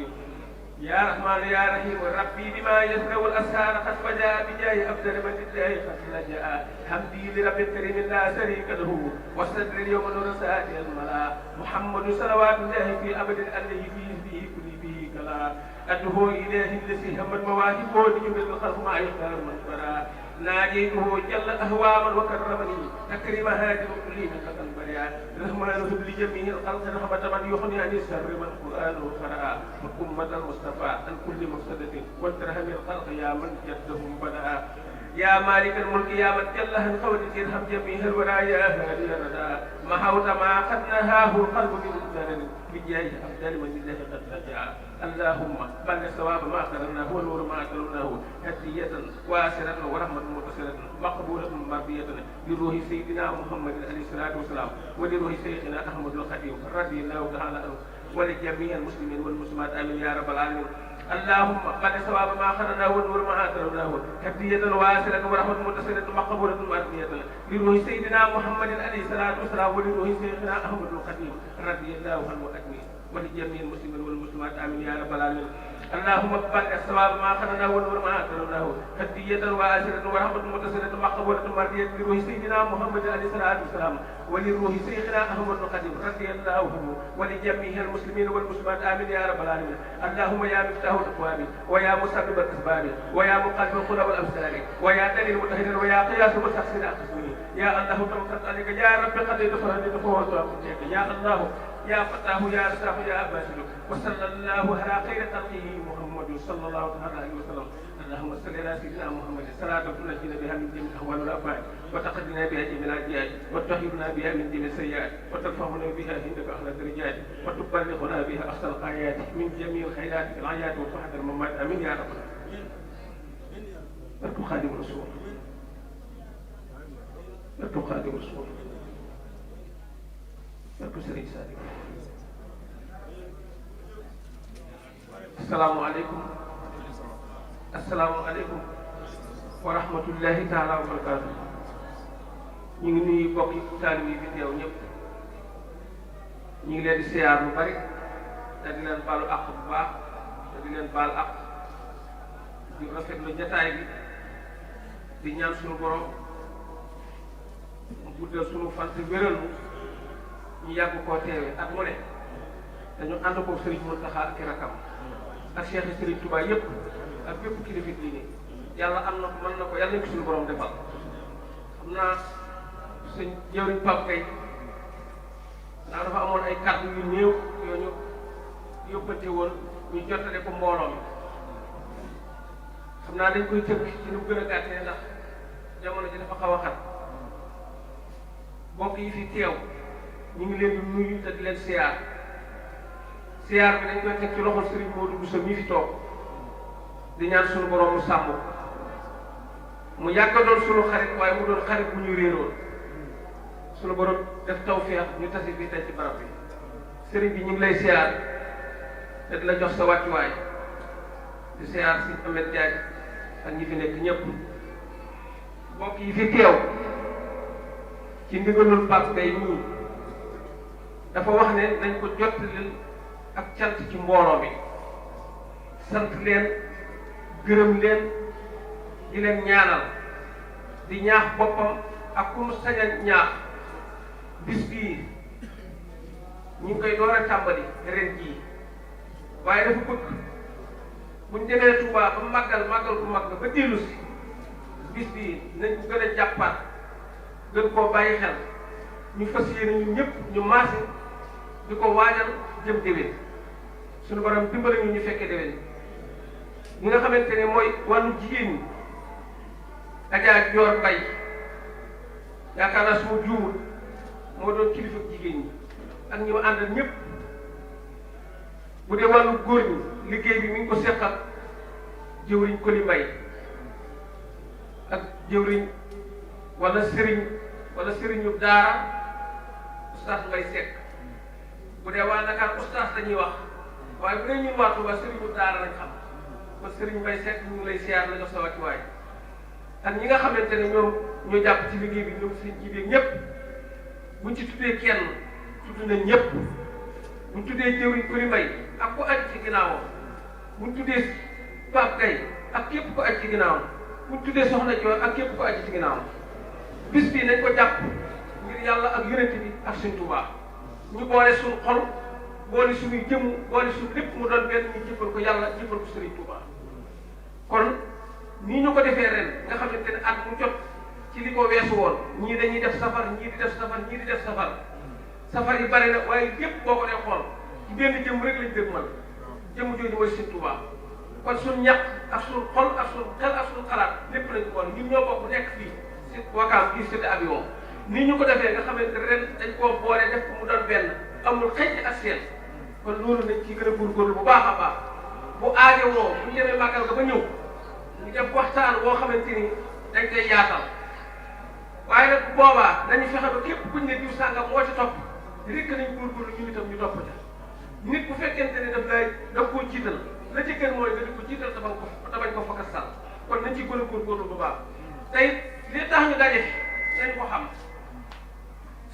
يا رحمن يا رحيم ربي بما يسر الأسهار قد فجاء بجاه أفضل من الله قد لجاء حمدي لرب الكريم لا شريك له واستدر اليوم نور ساعة الملا محمد صلوات الله في أبد الله فيه كل به كلا أدعو إليه الذي هم المواهب ليمد الخلق ما يختار من برا ناجيته جل أهواما وكرمني تكريم هذه كل من قتل بريا رحمن هب لجميع الخلق رحمة من يغني عن الشر من القرآن وقرأ أمة المصطفى عن كل مفسدة وترحم الخلق يا من جدهم بدا يا مالك الملك يا من جل عن قول ارحم جميع الورى يا هادي الردى محوت ما قد نهاه القلب من بجاه أفضل من الله قد رجع اللهم بلغ ثواب ما أخذناه ونور ما أكرمناه هدية واسرة ورحمة متصلة مقبولة مرضية لروح سيدنا محمد عليه الصلاة والسلام ولروح شيخنا أحمد الخديم رضي الله تعالى عنه ولجميع المسلمين والمسلمات آمين يا رب العالمين. اللهم قد ثواب ما خلناه ونور ما أكرمناه هدية واسلة ورحمة متصلة مقبولة مأدية لروح سيدنا محمد عليه الصلاة والسلام ولروح سيدنا أحمد القديم رضي الله عنه أجمعين ولجميع المسلمين والمسلمات آمين يا رب العالمين. اللهم قد ثواب ما خلناه ونور ما أكرمناه هدية واسلة ورحمة متصلة مقبولة مأدية لروح سيدنا محمد عليه الصلاة والسلام ولروح سيدنا أحمد القديم رضي الله عنه ولجميع المسلمين والمسلمات آمين يا رب العالمين. اللهم يا مفتاح الأبواب ويا مسبب الأسباب ويا مقلب القلوب والأبصار ويا دليل المتهدر ويا قياس المستحسن أقسمني يا الله توكلت عليك يا رب قد فرجت فوز يا الله يا فتاه يا رزاق يا باسل وصلى الله على خير خلقه محمد صلى الله عليه وسلم. اللهم صل على سيدنا محمد صلاة تنجينا بها من جميع الأهوال والآفات وتقدنا بها جميع الأجيال وتطهرنا بها من جميع السيئات وترفعنا بها عندك أعلى الدرجات وتبلغنا بها أقصى الغايات من جميع الخيرات في الحياة وفحد الممات آمين يا رب العالمين. بركو خادم الرسول بركو خادم الرسول بركو سري صادق. السلام عليكم asalaamaaleykum wa rahmatullahi taala wa barakaatu. ñu ngi nuyu bokki taalibe yi fi teew ñëpp ñu ngi leen di siyaar bu bari te di leen baalu àq bu baax te di leen baal àq di rafetlu jataay bi di ñaan suñu borom mu guddal suñu fan te wéral ñu yàgg koo teewee at mu ne dañu ànd ko Serigne Mountakha ak i rakam ak Cheikh Serigne Touba yëpp ak bépp kilifa diine yàlla am na ko mën na ko yàlla nañ ko suñu borom defal. xam naa sëñ jëwriñ Pape Gueye ndax dafa amoon ay kàddu yu néew yoo ñu yóbbante woon ñu jottale ko mbooloo mi xam naa dañ koy tënk ci nu gën a gàttee ndax jamono ji dafa xaw a xat. mbokk yi fi teew ñu ngi leen di nuyu te di leen siyaar bi dañ koy teg ci loxol Serigne Modou Bousso mi fi toog di ñaan suñu borom mu sàmm mu yàgg doon suñu xarit waaye mu doon xarit bu ñu réeroon suñu borom def tawfeex ñu tasi fii tey ci barab bi. Serigne bi ñu ngi lay siyaar te di la jox sa wàccuwaay di siyaar si Ahmed Diagne ak ñi fi nekk ñëpp. mbokk yi fi teew ci ndigalul Pape Gueye nii dafa wax ne nañ ko jottalil ak cant ci mbooloo mi sant leen gërëm leen di leen ñaanal di ñaax boppam ak ku mu sañ a ñaax bis bii ñu ngi koy door a tàmbali ren jii waaye dafa bëgg buñ demee Touba ba màggal bu mag ba dellu si bis bii nañ ko gën a jàppaat gën koo bàyyi xel ñu fas yéene ñun ñëpp ñu maase di ko waajal jëm déwén suñu borom dimbali ñu fekkee déwén ñi nga xamante ne mooy wàllu jigéen ñi Adja Dior Mbaye yaakaar naa suma juumul moo doon kilifa jigéen ñi ak ñi ma àndal ñëpp. bu dee wàllu góor ñi liggéey bi mi ngi ko seqal jëwriñ Koli Mbaye ak jëwriñ wala sëriñu daara oustaz Mbaye Seck. bu dee waa Dakar oustaz dañuy wax waaye bu dee ñun waa Touba sëriñu daara lañ xam kon Serigne Mbaye Seck ñu ngi lay siyaar la jox sa wàccuwaay ak ñi nga xamante ne ñoom ñoo jàpp ci liggéey bi ñoom seen ji beeg ñëpp buñ ci tuddee kenn tudd nañ ñëpp buñ tuddee jëwriñ Koli Mbaye ak ku aj ci ginnaawam buñ tuddee Pape Gueye ak képp ku aj ci ginnaawam buñ tuddee Soxna Dior ak képp ku aj ci ginnaawam bis bii nañ ko jàpp ngir yàlla ak yonent bi ak Sëñ Tuubaa ñu boole suñu xol boole suñuy jëmm boole suñu lépp mu doon benn ñu jëppal ko yàlla jëppal ko Sëriñ Tuubaa. kon nii ñu ko defee ren nga xamante ne at mu jot ci li ko weesu woon ñii dañuy def safar ñii di def safar ñii di def safar safar yi bari na waaye lépp boo ko dee xool ci benn jëmm rek lañ dëgmal jëmm jooju mooy Sëriñ Tuubaa. kon suñu ñàkk ak suñu xol ak suñu xel ak suñu xalaat lépp lañ ko boole ñun ñoo bokk nekk fii si Wakaam kii Cité Avion nii ñu ko defee nga xamante ne ren dañ koo boole def ko mu doon benn amul xëcc ak seen kon loolu nañ ci gën a góorgóorlu bu baax a baax bu aajowoo bu ñu demee màggal ga ba ñëw ñu def waxtaan boo xamante ni dañ koy yaatal waaye nag bu boobaa nañu fexe ba képp kuñ ne diw sàngam moo ci topp rek nañ góorgóorlu ñu itam ñu topp ca nit bu fekkente ne daf koo jiital la ci gën mooy nga di ko jiital te bañ ko fakkas sal kon nañ ci gën a góorgóorlu bu baax tey li tax ñu daje nañ ko xam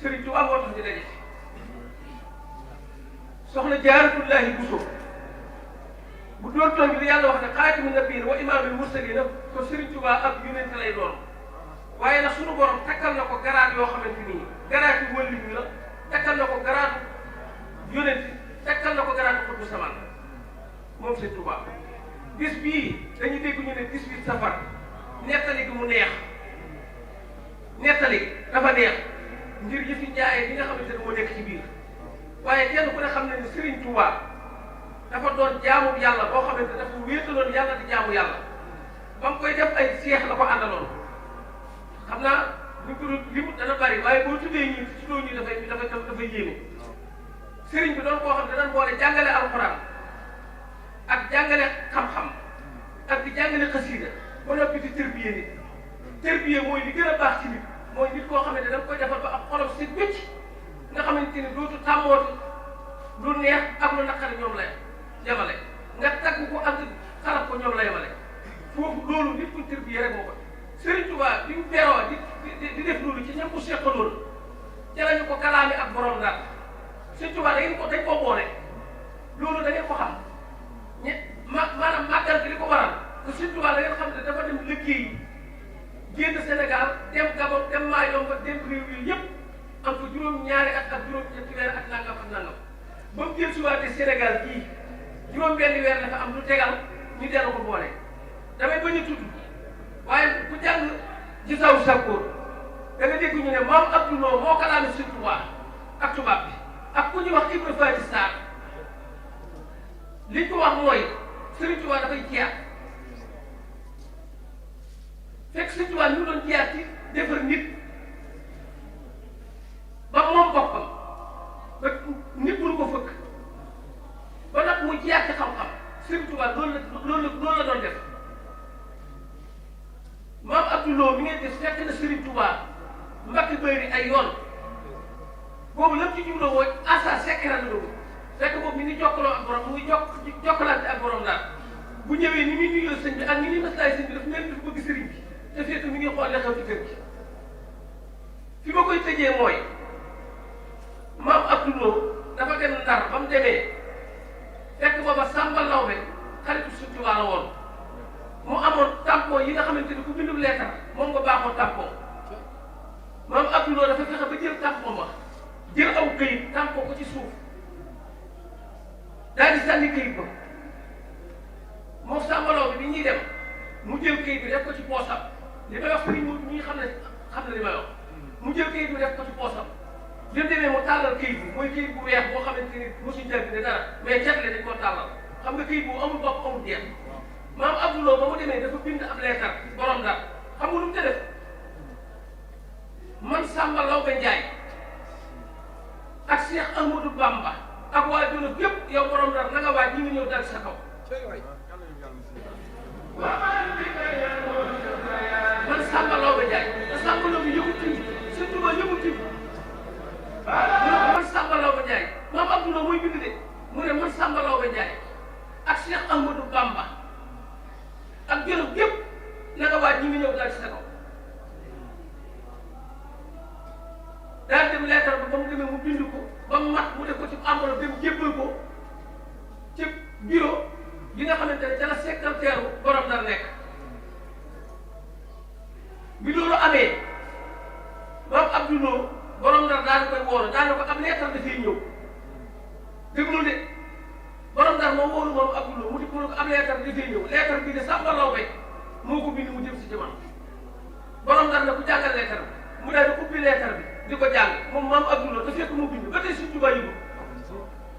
Sëriñ Tuubaa moo tax ñu daje soxna Jaaratullaahi Buso bu doon toon li yàlla wax ne xaatimu nabiyyiin wa imaamul mursaliin ko Sëriñ Tuubaa ab yonent lay doon waaye nag sunu borom takkal na ko garaat yoo xamante ni garaat yu wëlli bi la takkal na ko garaatu yonent takkal na ko garaatu xutbu samaan moom Sëriñ Tuubaa bis bii dañuy dégg ñu ne 18 safar nettali gi mu neex nettali dafa neex ngir yëfi jaayee bi nga xamante ne moo nekk ci biir waaye kenn ku ne xam ne ni Sëriñ Tuubaa dafa doon jaamu yàlla boo xamante ne dafa wéetaloon yàlla di jaamu yàlla ba mu koy def ay seex la ko àndaloon xam naa buñ ko limu dana bari waaye boo tuddee ñii tuddoo ñii dafay yéeme sëriñ bi doon koo xam ne danañ boole jàngale alxuraan ak jàngale xam-xam ak di jàngale xasiida ba noppi di tërbiye nit tërbiye mooy li gën a baax ci nit mooy nit koo xamante ne da nga koy defal ba ab xolam si wécc nga xamante ni dootu tàmmooti lu neex ak lu naqari ñoom la yemale nga tagg ko ak xarab ko ñoom la yemale foofu loolu nit ku tërbiye rek moo ko Sëriñ Tuubaa bi mu beroo di def loolu ci ñam ko seqaloon ca lañu ko kalaame ak borom daal Sëriñ Tuubaa dañ koo boole loolu da ngeen ko xam maanaam màggal gi li ko waral te Sëriñ Tuubaa da ngeen xam ne dafa dem liggéey génn Sénégal dem Gabon dem Mayumba dem réew yi yëpp am fa juróom-ñaari at ak juróom-ñetti weer ak nangam ak nangam ba mu jël suwaate Sénégal gii juróom-benni weer la fa am lu tegal ñu dellu ko boole damay bañ a tudd waaye ku jàng ci saw sakkoor da nga dégg ñu ne maam Abdou Lo moo kalaame Sëriñ Tuubaa ak tubaab bi ak ku ñuy wax Ibra Faty Sarr liñ ko wax mooy Sëriñ Tuubaa dafay jeex fekk Sëriñ Tuubaa ñu doon jeex ci defar nit ba moom boppam ba nit mënu ko fëkk ba nag mu jeex ci xam-xam Sëriñ Tuubaa loolu la doon def maam Abdou Lo mi ngeen gis fekk na Sëriñ Tuubaa Mbàkke Bari ay yoon boobu lépp ci jubloo mooy asa secret la doon fekk boobu mi ngi jokkaloo ak borom mu ngi jokkalante ak borom daal bu ñëwee ni muy nuyoo sëñ bi ak ni muy maslaay sëñ bi daf mel ni bëgg sëriñ bi te fekk mi ngi xool la xew ci kër gi fi ma koy tëjee mooy maam Abdou Lo dafa dem Ndar ba mu demee fekk booba Samba Lawbe xaritu Sëriñ Tuubaa la woon mu amoon tampon yi nga xamante ni ku bindu leetar moom nga baaxoo tampon maam Abdou Lo dafa fexe ba jël tampon ba jël aw këyit tampon ko ci suuf daal di sànni këyit ba moom Samba Lawbe bi ñuy dem mu jël këyit bi def ko ci poosam li may wax sëriñ ñi xam ne li may wax mu jël këyit bi def ko ci poosam bi mu demee mu tàllal këyit bi mooy këyit bu weex boo xamante ni mosuñ jàng ne dara mais jagle dañ koo tàllal xam nga këyit bu amul bopp amul jeex maam Abdou Lo ba mu demee dafa bind ab leetar borom daal xam nga lu mu te def man Samba Lawbe Njaay ak Cheikh Ahmadou Bamba ak waa Jolof yëpp yow borom daal na nga waaj ñu ngi ñëw dal sa kaw man Samba Lawbe Njaay te Samba Lawbe yëgul tiw Sëriñ Tuubaa yëgul tiw man Samba Lawbe Njaay maam Abdou Lo mooy bind de mu ne man Samba Lawbe Njaay ak Cheikh Ahmadou Bamba ak Jolof yëpp na nga waaj ñu ngi ñëw dal sa kaw daal dem leetar ba mu demee mu bind ko ba mu mat mu def ko ci enveloppe dem jébbal ko ci bureau bi nga xamante ne ca la secrétaire borom Ndar nekk bi loolu amee maam Abdou Lo borom Ndar daal di koy woolu daal di ko am leetar dafay ñëw déglu de borom Ndar moo woolu moom Abdou Lo mu di ko am leetar dafay ñëw leetar bi de Samba Lawbe moo ko bind mu jëm si ci man borom Ndar ne ku jàngal leetar bi mu daal di ubbi leetar bi di ko jàng moom maam Abdou Lo te fekk mu bind ba tey Sëriñ Tuubaa yëgu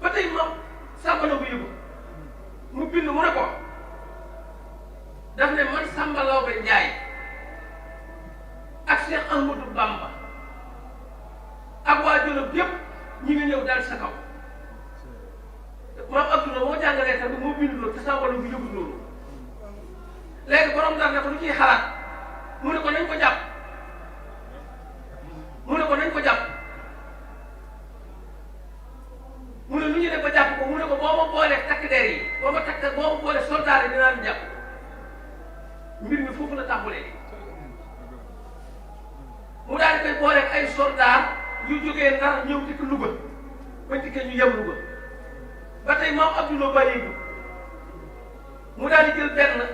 ba tey maam Samba Lawbe yëgu mu bind mu ne ko daf ne man Samba Lawbe Njaay ak Cheikh Ahmadou Bamba ak waa Jolof yëpp ñi ngi ñëw daal sa kaw maam Abdou Lo moo jàngalee tamit moo bind loolu te Samba Lawbe yëgu loolu léegi borom Ndar ne ko lu ciy xalaat mu ne ko nañ ko jàpp mu ne ko nañ ko jàpp mu ne lu ñu def ba jàpp ko mu ne tàmbalee mu daal di koy booleeg ay soldat yu jógee Ndar ñëw dikk Louga bañ dikkee ñu yem Louga ba tey maam Abdoulaye bàyyi mu daal di jël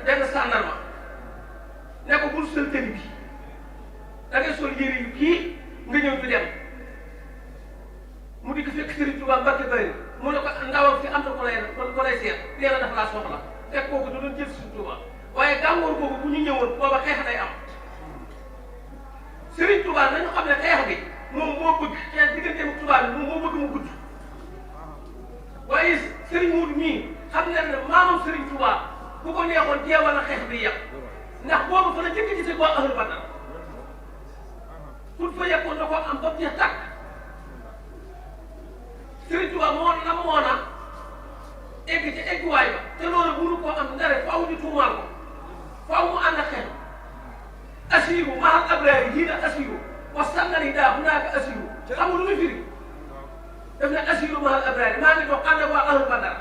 benn sàndarma ne ko bul sol tëni bi da ngay sol yére yu kii nga ñëw ñu dem mu di ko fekk Serigne Touba Mbacke Bari mu ne ko ndawam fi am na ko lay seet nee na dafa laa soxla fekk kooku da doon jël Serigne Touba waaye gàngoor boobu bu ñu ñëwoon booba xeex day am Serigne Touba nañu xam ne xeex bi moom moo bëgg xeex digganteem ak Touba bi moom moo bëgg mu gudd waaye Serigne Moudou mii xam ngeen ne maamam Serigne Touba bu ko neexoon jeewal na xeex bi yàq ndax boobu fa la jëkk gisee boo ahlu Badar pour fa yekkoon da koo am ba jeex tàkk Serigne Touba moo na egg ci egguwaay ba te loolu mënu koo am ndare faaw ñu tuumaal ko faaw mu ànd ak xel asiru mahal abrari yii na asiru wa sangani daa bu naaka asiru xamul lu muy firi daf ne asiru mahal abrari maa ngi dox ànd ak waa ahlu Badar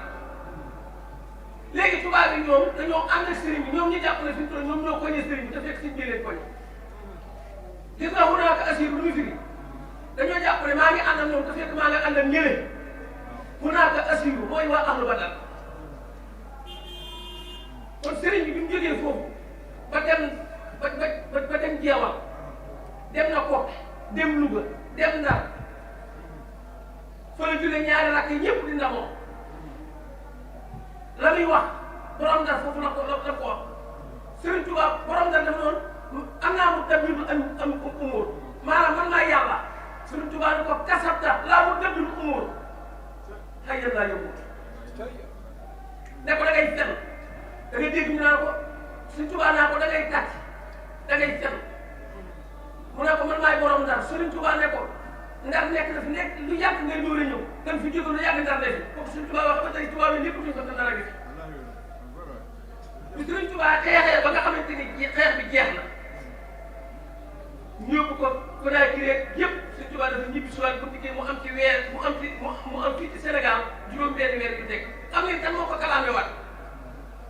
léegi tubaab yi ñoom dañoo ànd ak sëriñ bi ñoom ñu jàpp ne fi mu toll ñoom ñoo koñee sëriñ bi te fekk siñ jëleen koñ gis nga bu naaka asiru lu muy firi dañoo jàpp ne maa ngi ànd ak ñoom te fekk maa ngi ànd ak ñële bu naaka asiru mooy waa ahlu Badar kon sëriñ bi bi mu jógee foofu ba dem ba dem jeewal dem na Kokki dem Louga dem Ndar fa la jóge ñaari rakk ñëpp di ndamoo la muy wax borom Ndar foofu la ko wax Sëriñ Tuubaa borom Ndar dafa noonu am naa mu dabbiru am umóor maanaam man maay yàlla Sëriñ Tuubaa ne ko kasabta laa mu dabbiru umóor xëy na laa yóbbu ne ko da ngay fen da ngay dégg ñu naan ko Sëriñ Tuubaa naa ko da ngay tàcc da ngay fen mu ne ko man maay borom Ndar Sëriñ Tuubaa ne ko Ndar nekk na fi nekk lu yàgg ngay ñëw ñëw dem fi jóge lu yàgg Ndar ne fi kooku Sëriñ Tuubaa wax ba tey Tuubaa yi lépp duñ ko te dara gi bi Sëriñ Tuubaa xeexee ba nga xamante ni xeex bi jeex na ñu yóbbu ko Conakry yëpp Sëriñ Tuubaa dafa ñibbi si waat bu dikkee mu am ci weer mu am fii ci Sénégal juróom-benn weer yu teg xam ngeen kan moo ko kalaame waat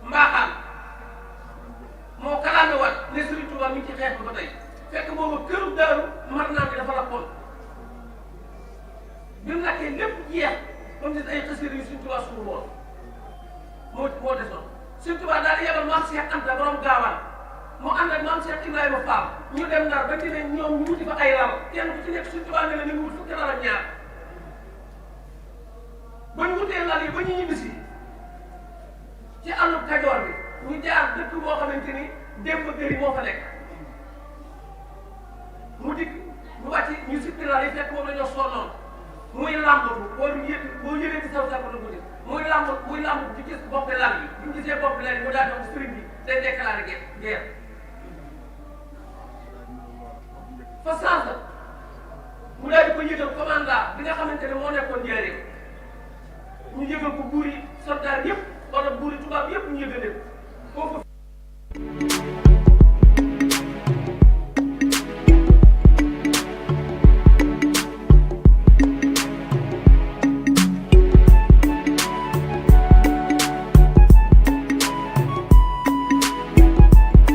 mbaaxaan moo kalaame waat ne Sëriñ Tuubaa mi ngi ci xeex ba tey fekk boobu këru Daaru Marnaan bi dafa lakkoon bi mu lakkee lépp jeex ba mu des ay xasida yu Sëriñ Tuubaa suñu woon moo desoon Sëriñ Tuubaa daal di yebal maam Cheikh Anta borom gaawaan mu ànd ak maam Cheikh Ibrahima Fall ñu dem Ndar ba demee ñoom ñu wuti fa ay lal kenn ku ci nekk Sëriñ Tuubaa ne la ñu ngi wut fukki lal ak ñaar ba ñu wutee lal yi ba ñu ñibbisi ci àllub Kajoor bi ñu jaar dëkk boo xamante ni démb gëri moo fa nekk mu dikk ñu wàcc ñu sippi lal yi fekk moom la ñoo sonnoon muy làmbatu boo yëgee ci saw saako la guddi muy làmbatu ci gis bopp lal bi bu ñu gisee bopp lal bi mu daal di wax sëriñ bi day déclaré guerre fa sansa mu daal di ko yëgal commandant bi nga xamante ne moo nekkoon njëriñ ñu yëgal ko buur yi